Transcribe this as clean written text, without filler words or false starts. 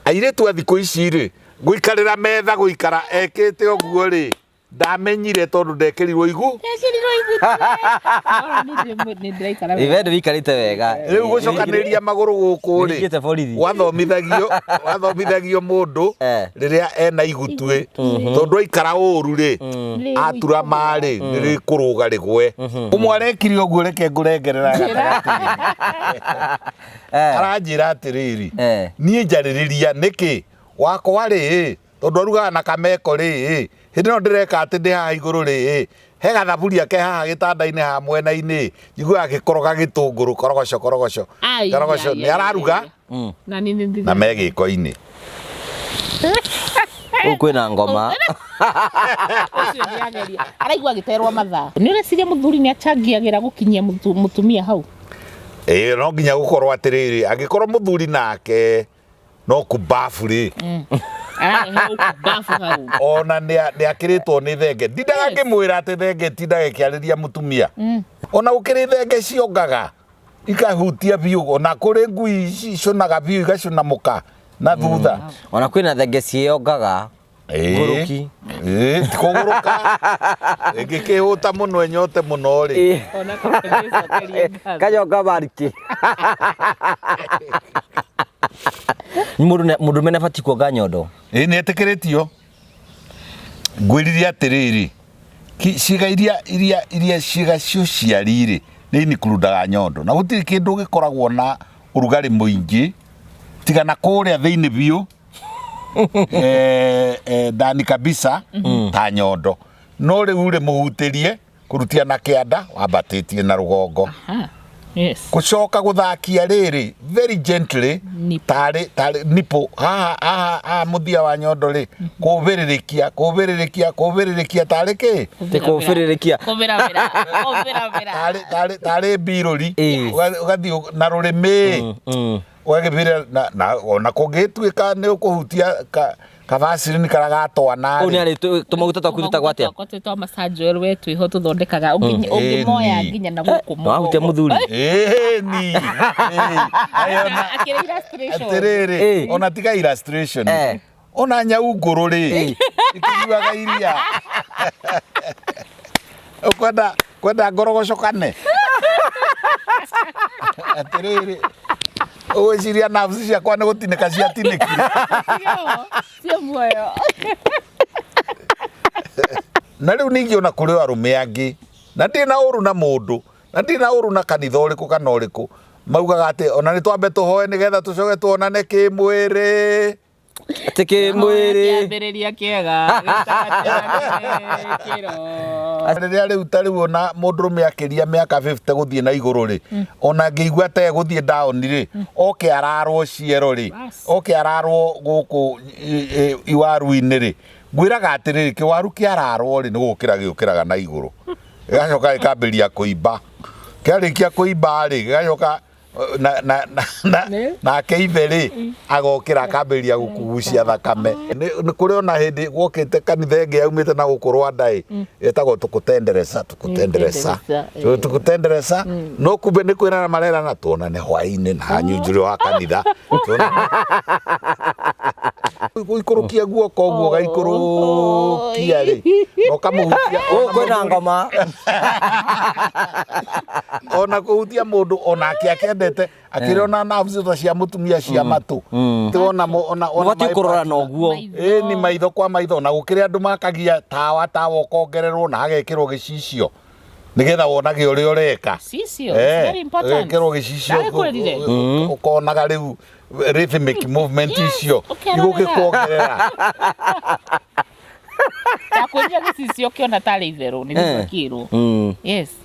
Airĩtu a thikũ ici rĩ, gũikarĩra metha gũikara ekĩte ũguo rĩ, ndamenyire tondũ ndekĩrirwo igu. Ndekĩrirwo igu. Nĩ ndĩraikara wega. Iwe ndũikarĩte wega. Rĩu gũcokanĩrĩria magũrũ gũkũ rĩ, Nĩingĩte borithi. Wathomithagio wathomithagio mũndũ rĩrĩa ena igutuĩ, tondũ aikara ũru rĩ, atura marĩ nĩ rĩkũrũga rĩgwe. Ũmwe arekire ũguo, reke ngũrengerera gatagatĩ. Aranjĩra atĩrĩrĩ, niĩ njarĩrĩria nĩkĩ wakwa rĩ, tondũ arugaga na kameko rĩ, hĩndĩ ĩno ndĩreka atĩ ndĩ haha igũrũ rĩ, he gathaburia ke haha gĩtanda-inĩ haha mwena-inĩ, njiguaga gĩkoroga gĩtũngũrũ, korogoco korogoco Ai, korogoco ai, nĩ ai, araruga. Ai, ai. Na nĩ nĩ na me gĩko-inĩ. Kũu kwĩna ngoma. Ũcio nĩ ageria araigua agĩterwo mathaa. Nĩ ũreciria mũthuri nĩ achangiagĩra gũkinyia mũtumia hau? Ĩĩ, no nginya gũkorwo atĩrĩrĩ, angĩkorwo mũthuri nake no kumbabu rĩ, Ararehe ũkumbabu hau. Ona nĩ akĩrĩtwo nĩ thenge, ndindaga ngĩmwĩra atĩ thenge ĩtindaga ĩkĩarĩria mũtumia. Ona gũkĩrĩ thenge ciongaga ikahutia biũ, ona kũrĩ ngui icũnaga biũ, igacũna mũka na thutha. Ona kwĩna thenge ciĩyongaga. Ngũrũki. Ĩĩ, ti kũgũrũka, ĩngĩkĩhũta mũno, ĩnyote mũno rĩ. Ona kũgĩcokeria ngatho. Kanyonga mariki. Mũndũ mene abatiĩ kuonga nyondo. Ĩĩ, nĩ etĩkĩrĩtio. Ngwĩrire atĩrĩrĩ, ciĩga iria ciĩga cia ũciari rĩ, nĩ inikurundaga nyondo, na gũtirĩ kĩndũ gĩkoragwo na ũrugarĩ mũingĩ tiga na kũrĩa thĩinĩ biũ, ndani kabisa, ta nyondo. No rĩu rĩ, mũhutĩrie kũrutia na kĩanda wambatĩtie na rũgongo. Aha. Yes. Gũcoka gũthakia rĩrĩ very gently. Nipple. Tarĩ nipple haha haha haha mũthia wa nyondo rĩ, kũbĩrĩrĩkia kũbĩrĩrĩkia kũbĩrĩrĩkia tarĩ kĩ. Ti kũbĩrĩrĩkia. Kũbĩrabĩra. Kũbĩrabĩra. Tarĩ mbirũri. Ũgathiĩ na rũrĩmĩ, ũgagĩbĩrĩra na ona kũngĩtuĩka nĩ ũkũhutia kabacĩrĩni karĩa gatwana. Kũu rĩ. nĩ arĩ tũmaguta twaku twĩtagwo atĩa? Twakwa twĩtwa massage oil, we twĩho tũthondekaga ũngĩmoya nginya na gũkũ Wahutia mũgongo. mũthuri. Ĩni. Akĩrĩ illustration. Atĩrĩrĩ, ona tiga illustration, ona nyau ngũrũ rĩ, ĩkĩnyuaga iria, ũkwenda kwenda ngorogocokane atĩrĩrĩ, ũgwĩciria nerves ciakwa nĩ gũtinĩka ciatinĩkire? Cio muoyo. Na rĩu ningĩ ona kũrĩ arũme angĩ, na ndirĩ na ũru na mũndũ, na ndirĩ na ũru na kanitha ũrĩkũ kana ũrĩkũ, maugaga atĩ ona nĩ twambe tũhoe nĩgetha tũcoke tuonane kĩmwĩrĩ. Atĩ kĩmwĩrĩ. Kĩambĩrĩria kĩega gĩtagatirane kĩro. Rĩrĩa rĩu ta rĩu ona mũndũrũme akĩria mĩaka 50 gũthiĩ na igũrũ rĩ, ona angĩigua ta egũthiĩ down rĩ, oke ararwo ciero rĩ, Bas. Oke ararwo gũkũ iwaru-inĩ rĩ, ngwĩraga atĩrĩrĩ, kĩwaru kĩararwo rĩ, nĩ gũkĩra gĩũkĩraga na igũrũ, gĩgacoka gĩkambĩrĩria kũimba. Kĩarĩkia kũimba rĩ, gĩgacoka na nake ithe rĩ, agokĩra akambĩrĩria gũkugucia thakame. Nĩ kũrĩ ona hĩndĩ gwokĩte kanitha ĩngĩ yaumĩte na gũkũ Rwanda ĩ, ĩtagwo tukutenderesa tukutenderesa. Tukutenderesa. Tukutenderesa, no kumbe nĩ kwĩrana marerana tuonane hwaĩ-inĩ na hanyunjurĩ wa kanitha. Tuonane. Gũikũrũkia guoko ũguo, ũgaikũrũkia rĩ, na ũkamũhutia. Gũkũ kwĩna ngoma. Ona kũhutia mũndũ onake akendete akĩrĩ ona nerves ta cia mũtumia cia matũ. Ti ona ona Ũbatiĩ kũrora na ũguo. Ĩĩ, ni maitho kwa maitho. Na gũkĩrĩ andũ makagia tawa, tawa ũkongererwo na hagekĩrwo gĩcicio nĩgetha wonage ũrĩa ũreka. Cicio, it's very important. Ũgekĩrwo gĩcicio. Ndagĩkwĩrire. Ũkonaga rĩu rhythmic movement icio ũkerorera. Igũgĩkuongerera. Ndakwĩrire gĩcicio kĩona tarĩ itherũ nĩ gĩkĩrwo. Yes.